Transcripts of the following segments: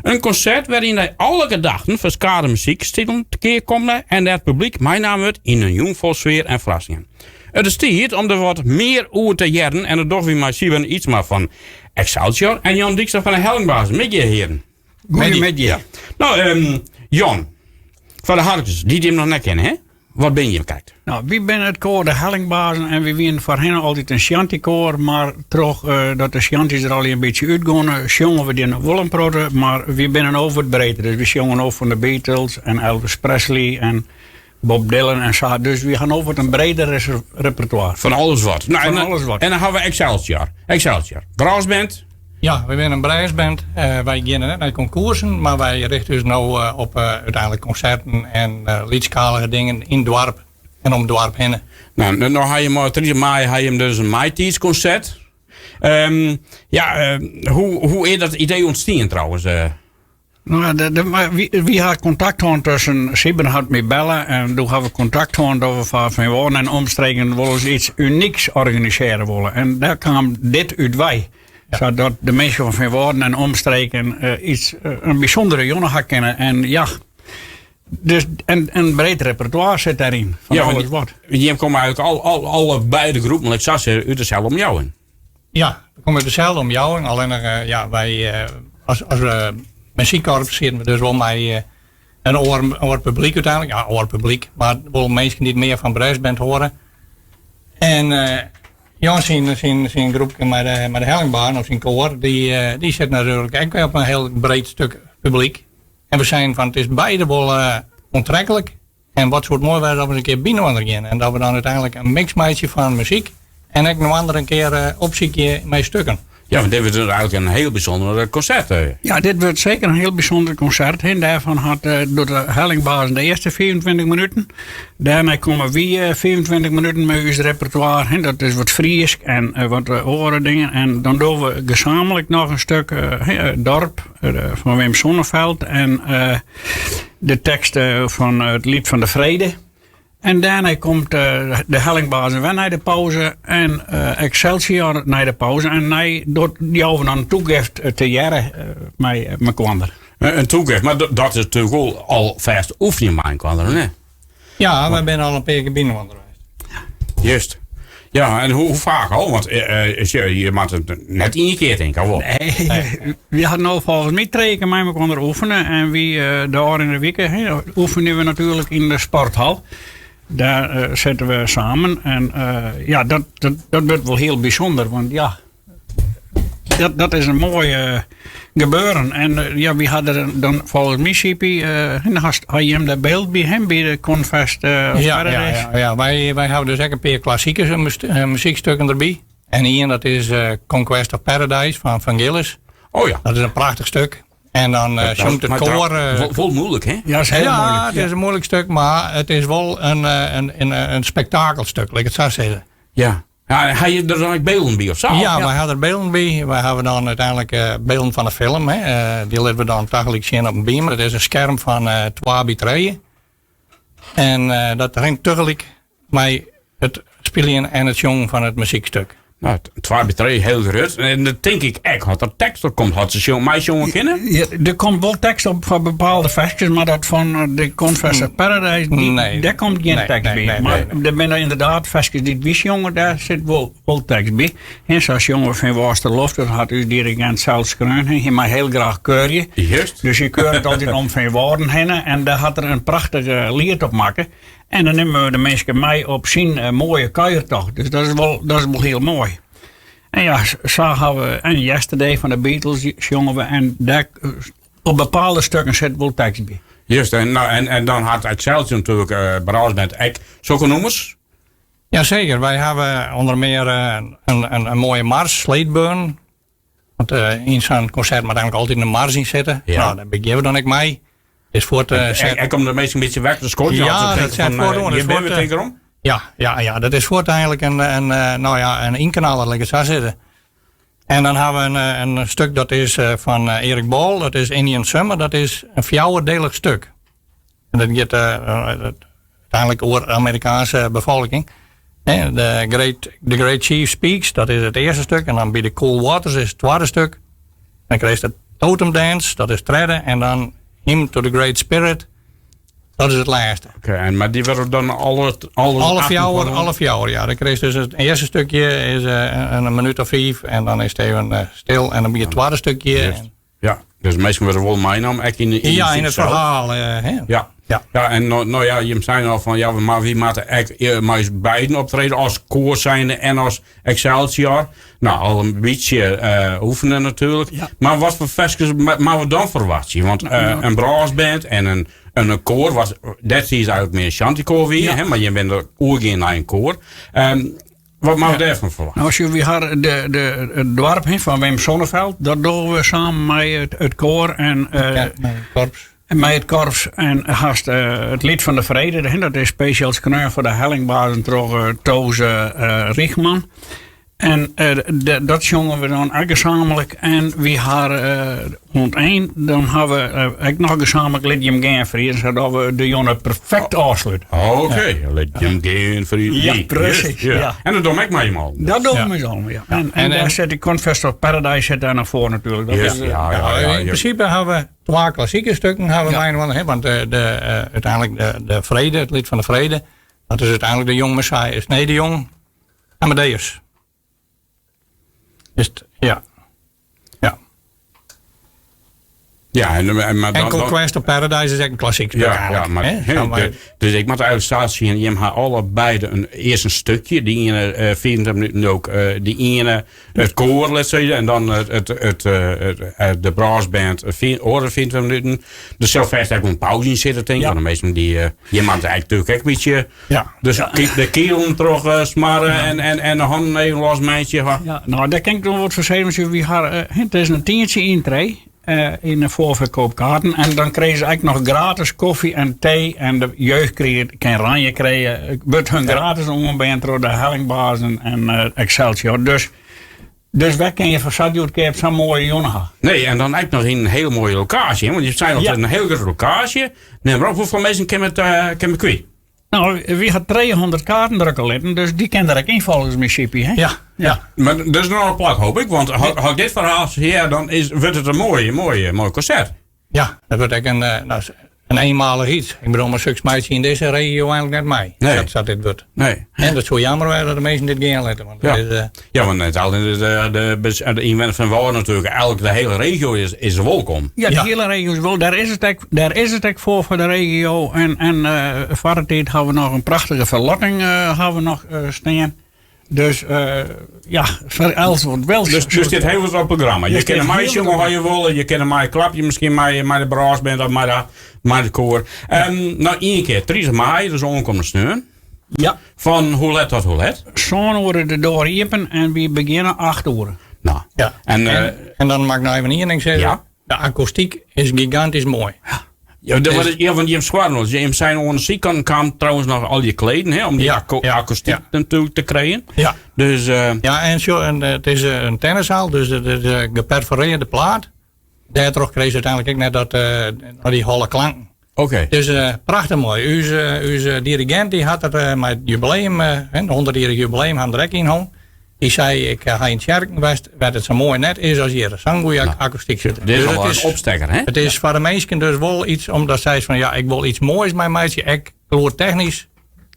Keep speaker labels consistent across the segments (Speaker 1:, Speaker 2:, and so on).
Speaker 1: In konsert wêryn nei alle gedachten ferskate muzykstilen te kear komme en dêr't publyk meinaam wurdt yn in jûn fol sfear en ferrassingen. It is tiid om der wat mear oer te hearren en dat dogge wy mei Sieben Ytsma fan Excelsior en Jan Dykstra fan de Hellingbazen. Middei hearen.
Speaker 2: Goeiemiddei.
Speaker 1: No, Jan, foar de harkers dy't jim noch net kenne, hè? Wat binne jim krekt?
Speaker 2: No, wy binne it koar de Hellingbazen en wy wienen foarhinne altyd in shantykoar, mar troch dat de shanties der allegear in bytsje útgongen, sjonge we dy noch wol in protte, mar wy binne no wat breder. Dus wy sjonge no fan de Beatles en Elvis Presley en Bob Dylan en sa. Dus wy ha no wat in breder repertoire.
Speaker 1: Fan alles wat.
Speaker 2: Nou, Fan alles wat.
Speaker 1: En dan hawwe we Excelsior. Excelsior. Brassband.
Speaker 3: Ja, wy binne in brassband. Wy geane net nei konkoersen, mar wy richte ús no op úteinlik konserten en lytsskalige dingen yn it doarp en om it doarp hinne.
Speaker 1: No, no ha jim mei 30 maaie ha jim dus in maitiidskonsert. Ja, hoe is dat idee ûntstien trouwens?
Speaker 2: No, wy ha kontakt hân tusken Sieben hat my belle en doe ha we kontakt hân dat we foar Feanwâlden en omstreken wolris iets unyks organisearje wolle. En dêr kaam dit út wei. Sadat de minsken fan Feanwâlden en omstreken iets, in bysûndere jûn ha kinne. En ja, dus en in breed repertoire sit dêryn. Fan
Speaker 1: Ja,
Speaker 2: alles wat.
Speaker 1: Jim komme eigentlik alle beide groepen, laat ik sa sizze, út deselde omjouwing.
Speaker 3: Ja, we komme út deselde omjouwing. Allinnich, ja, wy as, as muzykkorps sieten we dus wol mei in oar, oar publyk úteinlik. Ja, oar publyk, mar wol minsken dy't mear fan brassband hâlde. En Jan syn, syn, syn groepke mei de, mei de Hellingbazen of syn koar, dy, dy sit natuerlik ek op in hiel breed stik publyk. En we seinen fan it is beide wol oantreklik. En wat soe it moai wêze as we ris in kear byinoar gean en dat we dan úteinlik in mix meitsje fan muzyk en ek inoar in kear opsykje mei stukken.
Speaker 1: Ja, want dit wurdt dus eigentlik in hiel bysûnder konsert.
Speaker 2: Ja, dit wurdt seker in hiel bysûnder konsert. En dêrfan hat docht de Hellingbazen de earste 25 minuten. Dêrnei komme wy 25 minuten mei ús repertoire. Dat is wat Frysk en wat oare dingen. En dan dogge we gesamentlik noch in stik Dorp fan Wim Sonneveld. En de tekst fan it Lied fan de Frede. En dêrnei komt de Hellingbazen wer nei de pauze en Excelsior nei de pauze. En nei docht jouwe we dan in toegift tegearre mei mekoander.
Speaker 1: In toegift, mar dat is natuerlik wol al fêst oefenje mei mekoander, ne?
Speaker 3: Ja, wy binne al in pear kear byinoar west.
Speaker 1: Juist. Ja, en hoe faak al? Want je moatte it net ien kear tinke, of wol?
Speaker 2: Nee, wy ha no folgens my trije kear mei mekoar oefene. En wy de ôfrûne wike oefenje we natuerlik yn de sporthal. Dêr sitte we samen. En ja, dat, dat, dat wurdt wol hiel bysûnder. Want ja, dat, dat is in moai gebeuren. En ja, wy ha der dan folgens my, Siepie, hast, ha jim dêr byld by him, by de Conquest of
Speaker 3: Ja, ja,
Speaker 2: Paradise?
Speaker 3: ja, ja. Wy hawwe dus ek in pear klassikers muzykstukken derby. En ien dat is Conquest of Paradise fan Vangelis.
Speaker 1: Oh ja.
Speaker 3: Dat is in prachtich stuk. En dan sjongt it koar.
Speaker 1: Wol muoilik, hè?
Speaker 2: Ja, is hiel
Speaker 3: Ja,
Speaker 2: muoilik.
Speaker 3: it is in muoilik stuk, mar it is wol in spektakelstuk, lit ik it sa sizze.
Speaker 1: Ja. Ja, ha je der dan ek bylden by of sa?
Speaker 3: Ja, wy ha der bylden by. Wy hawwe dan úteinlik bylden fan de film. Hè. Dy litte we dan tagelyk sjen op in beamer. It is in skerm fan twa by trije. En dat rint tagelyk mei it spyljen en it sjongen fan it muzykstuk.
Speaker 1: No, twa by trije, hiel grut. En dan tink ik ek, as der tekst op komt, hat se meisjonge kinne?
Speaker 2: Ja, der komt wol tekst op foar bepaalde ferskes, mar dat fan de Conquest of Paradise,
Speaker 3: Nee.
Speaker 2: dêr komt gjin
Speaker 3: Nee,
Speaker 2: tekst
Speaker 3: nee,
Speaker 2: by.
Speaker 3: nee,
Speaker 2: Mar
Speaker 3: nee, nee.
Speaker 2: der binne ynderdaad ferskes dy't wy sjonge, dêr sit wol tekst by. En sa sjonge we Feanwâldster Loft, dat hat ús dirigint sels skreaun. Hy mei hiel graach keurje.
Speaker 1: Juist.
Speaker 2: Dus hy keurt altyd om Feanwâlden hinne en dêr hat er in prachtige liet op makke. En dan nimme we de minsken mei op syn moaie kuiertocht. Dus dat is wol, dat is wol hiel moai. En ja, sa hawwe we en Yesterday fan de Beatles sjonge we en dêr op bepaalde stukken sit wol tekst by.
Speaker 1: Juist, en, no, en dan hat Excelsior natuerlik brassband ek sokke nûmers.
Speaker 3: Jaseker, wy hawwe ûnder mear in moaie mars, Sladeburn. Want yn sa'n konsert moat eigentlik altyd in mars yn sitte.
Speaker 1: Ja.
Speaker 3: No, dêr begjinne we dan ek mei. Is fuort, set-
Speaker 1: Ek om de minsken in bytsje wekker te skodzjen.
Speaker 3: Ja,
Speaker 1: as se
Speaker 3: dat
Speaker 1: tinke
Speaker 3: set
Speaker 1: fan,
Speaker 3: fuort oan.
Speaker 1: Hjir
Speaker 3: Dat
Speaker 1: binne we
Speaker 3: fuort,
Speaker 1: tink erom.
Speaker 3: Ja, ja, ja, dat is fuort eigentlik in, no ja, in ynknaller, lit ik it sa sizze. En dan hawwe we in stuk dat is fan Eric Ball, dat is Indian Summer, dat is in fjouwerdelich stuk. En dat giet úteinlik oer de Amerikaanske befolking. De Great, The Great Chief Speaks, dat is it earste stuk. En dan By the Cool Waters is it twadde stuk. Dan krijst it Totem Dance, dat is tredde. En dan Hymn to the Great Spirit, dat is it lêste.
Speaker 1: Oké, en mar dy wurde dan alle alle
Speaker 3: Alle fjouwer, alle fjouwer, ja. Dan krijst dus it earste stikje is eh, in minút of fiif en dan is it even eh, stil en dan by it twadde stikje.
Speaker 1: Juist. Ja, dus minsken wurde wol meinaam, ek yn, yn
Speaker 3: Ja, yn it ferhaal. Eh, hè.
Speaker 1: Ja.
Speaker 3: Ja.
Speaker 1: Ja, en no, no ja, jim seinen al fan ja, mar wy moatte ek eh, mei ús beiden optrede as koar zijnde en as Excelsior. No, al in bytsje eh, oefenen natuerlik.
Speaker 2: Ja.
Speaker 1: Mar wat foar ferskes moatte we dan ferwachtsje? Want eh, in brassband en in, in koar, wat destiids eigentlik mear in shantykoar wie,
Speaker 2: Ja.
Speaker 1: hè, mar jim binne der oergien nei in koar. Ehm, wat moatte we dêrfan ferwachtsje?
Speaker 2: Nou, sjoch, wy ha de, de, it doarp hè, fan Wim Sonneveld, dat dogge we samen mei it, it koar en, eh,
Speaker 3: Ja, mei it korps.
Speaker 2: en mei it korps. En hast eh, it Lied fan de Frede, hè, dat is spesjaal skreaun foar de Hellingbazen troch eh, Toze eh, Riechman. En eh, de- dat sjonge we dan ek gesamentlik. En wy ha eh oan it ein, dan ha we eh, ek noch gesamentlik Lit Jim Gean Friezen, sadat we de jûn perfekt ôfslute.
Speaker 1: Oké, lit jim gean Friezen.
Speaker 2: Ja, precies,
Speaker 1: Juist,
Speaker 2: ja.
Speaker 1: En dat dogge we ek mei jim al.
Speaker 2: Dat dogge
Speaker 3: Ja.
Speaker 2: we met z'n allen, ja. En, en,
Speaker 3: En-
Speaker 2: daar
Speaker 3: en-
Speaker 2: zet die Conquest of Paradise zit daar nog voor natuurlijk. Dat
Speaker 1: Juist,
Speaker 2: is, eh,
Speaker 1: ja, ja,
Speaker 3: Ja,
Speaker 1: ja,
Speaker 3: in
Speaker 1: ja.
Speaker 3: prinsipe ha we twa klassike stikken ha we
Speaker 2: Ja.
Speaker 3: meinaam, hè, want de, de, eh, úteinlik de, de Frede, it liet fan de Frede, dat is úteinlik de Jong Messias. Nee, de Jong Amadeus. Is it, ja. Ja.
Speaker 1: Ja, en, en, maar
Speaker 3: En
Speaker 1: dan, dan,
Speaker 3: Conquest of Paradise is ek in klassyk stik
Speaker 1: ja, ja,
Speaker 3: eigentlik,
Speaker 1: maar,
Speaker 3: hè.
Speaker 1: hè,
Speaker 3: Zo, maar-
Speaker 1: dus ik moet eigenlijk staat zien, je hebt allebei een, eerst een stukje, die ene eh 24 minuten ook, eh, die ene het koor, laat zeggen, en dan het, het, het, eh, het, eh, de brassband, eh, oren 24 minuten. Dus zelf vast ook een pauze in zitten, denk ik.
Speaker 2: Ja.
Speaker 1: Want de meesten die, eh, je maakt eigenlijk natuurlijk ook een beetje,
Speaker 3: Ja.
Speaker 1: dus de keel terug eh, smarren en, en, en de handen even los, meisje.
Speaker 2: Ja, nou, daar kan ik nog wat voor zeggen. want we hadden, eh, het is een tientje intree eh, in de voorverkoopkaarten. En dan kregen ze eigenlijk nog gratis koffie en thee. En de jeugd kreeg, kan ranje krijgen. Het wordt hun gratis omband door de Hellingbazen en eh, Excelsior. Dus, dus wij kunnen je van Sadjoet zo'n mooie jongen hebben.
Speaker 1: Nee, en dan eigenlijk nog in een hele mooie locatie. Hè? Want je zijn altijd
Speaker 2: Ja.
Speaker 1: een hele grote locatie. Nee, maar op, hoeveel mensen kennen het, eh, kennen kwijt?
Speaker 2: Nou, wie had 200 kaarten drukken laten, dus die kan er ook in volgens mij, Sippy, hè?
Speaker 3: Ja, ja.
Speaker 1: Maar dat is nog een plak, hoop ik. Want had ik dit verhaal hier, dan is, wordt het een mooie, mooie, mooi concert.
Speaker 3: Ja, dat wordt ook een, eh, nou, een eenmalig iets. Ik bedoel, maar zulks meisje in deze regio eigenlijk net mij.
Speaker 1: Nee.
Speaker 3: Dat, dat dit wordt.
Speaker 1: Nee.
Speaker 3: En dat zou jammer zijn dat de mensen dit gaan letten. Want
Speaker 1: Ja.
Speaker 3: het is, eh,
Speaker 1: Ja, want net altijd de, de, de, de inwoners van Wouwen natuurlijk. Eigenlijk de hele regio is, is welkom.
Speaker 2: Ja, de
Speaker 3: Ja.
Speaker 2: hele regio is wel. Daar is het ook, daar is het ook voor, voor de regio. En, en eh voor de tijd hebben we nog een prachtige verlotting eh, hebben we nog eh, staan. Dus eh, ja, voor els wordt wel.
Speaker 1: Dus, dus dit heel wat op het programma. Je
Speaker 2: Dus
Speaker 1: kent
Speaker 2: dit
Speaker 1: mij
Speaker 2: heel
Speaker 1: jongen
Speaker 2: wat
Speaker 1: waar je wil. Je kent mij klapje misschien mij mij de brassband of mij de, mij de koor. Ehm, nou, één keer. 30 mei, dus onkomende steun.
Speaker 2: Ja,
Speaker 1: Van hoe let tot hoe let?
Speaker 2: zo'n uur de door iepen en we beginnen 8 uur.
Speaker 1: Nou,
Speaker 3: ja.
Speaker 1: En,
Speaker 3: En,
Speaker 1: eh,
Speaker 3: en dan mag ik nou even één ding zeggen.
Speaker 1: Ja.
Speaker 3: De akoestiek is gigantisch mooi.
Speaker 1: Ja, dat was ja, want je hebt zwaar Je hebt zijn onder de kan kwam trouwens nog al je kleden, hè, om die
Speaker 3: Ja,
Speaker 1: akko-
Speaker 3: ja,
Speaker 1: akoestiek
Speaker 3: ja.
Speaker 1: natuurlijk te krijgen.
Speaker 3: Ja.
Speaker 1: Dus eh,
Speaker 3: Ja, en, zo, en eh, het is eh, een tenniszaal, dus het is een geperforeerde plaat. Daardoor kreeg ze uiteindelijk ook net dat, eh, die holle klanken.
Speaker 1: oké.
Speaker 3: Dus eh, prachtig mooi. Uw, uw dirigent die had het eh, met het jubileum, eh, hè, het 100-jarig jubileum, had er ook in hangen. Die zei, ik eh, ga in het Sjerkenwest, waar het zo mooi net is als hier. Zo'n goede akoestiek zit.
Speaker 1: Dit is
Speaker 3: Dus
Speaker 1: al
Speaker 3: het
Speaker 1: een opstekker, hè?
Speaker 3: Het is voor de mensen dus wel iets, omdat zij is van, ja, ik wil iets moois, mijn meisje. Ik technisch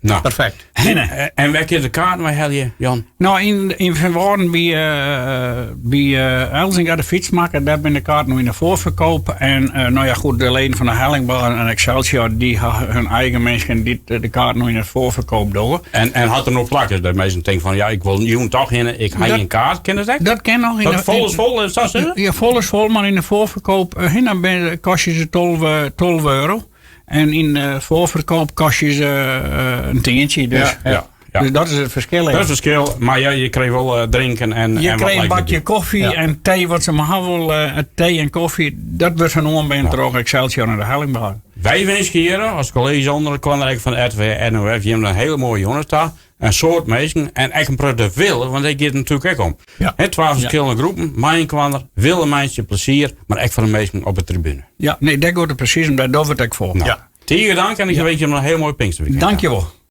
Speaker 1: Nou.
Speaker 3: perfect.
Speaker 2: Henne.
Speaker 1: Eh, En waar kun je de kaart waar haal je, Jan?
Speaker 2: Nou, in, in Verwoorden bij, eh bij eh, Elzinga de fietsmaker, daar ben de kaart nu in de voorverkoop. En eh, nou ja, goed, de leden van de Hellingbaan en Excelsior, die hebben hun eigen mensen die de kaart nu in de voorverkoop doen.
Speaker 1: En, en had er nog plakken? Dat mensen denken van, ja, ik wil jong toch in, ik ga
Speaker 2: Dat-
Speaker 1: een kaart, ken dat echt?
Speaker 2: Dat ken nog in
Speaker 1: Dat
Speaker 2: de
Speaker 1: vol is vol, is dat zo?
Speaker 2: Ja, vol is vol, maar in de voorverkoop eh, dan ben, kost je ze 12, eh, 12 euro. En in de voorverkoop kost je ze eh, een tientje. Dus,
Speaker 1: Ja, ja, ja.
Speaker 2: dus dat is het verschil.
Speaker 1: Dat is het verschil, maar ja, je kreeg wel eh, drinken en
Speaker 2: Je
Speaker 1: en wat
Speaker 2: kreeg een
Speaker 1: lijkt
Speaker 2: bakje
Speaker 1: het.
Speaker 2: koffie
Speaker 3: Ja.
Speaker 2: en thee, wat ze maar hebben wil. eh, thee en koffie, dat wordt van oom terug Excelsior naar de Hellingbaan.
Speaker 1: Wij wensen hier als college onder de van RTW NOF, je hebt een hele mooie jongens daar. Een soort mensen en echt een product willen, want daar gaat het natuurlijk ook om.
Speaker 3: Ja.
Speaker 1: Hè, 12 verschillende groepen, mijn kwam er, willen meisje plezier, maar echt voor de meesten op de tribune.
Speaker 2: Ja, nee, daar gaat het precies om, daar doe ik het ook voor.
Speaker 1: Nou,
Speaker 3: Ja.
Speaker 1: Tegen dank en ik wens je nog een heel mooi Pinksterweekend.
Speaker 2: Dankjewel.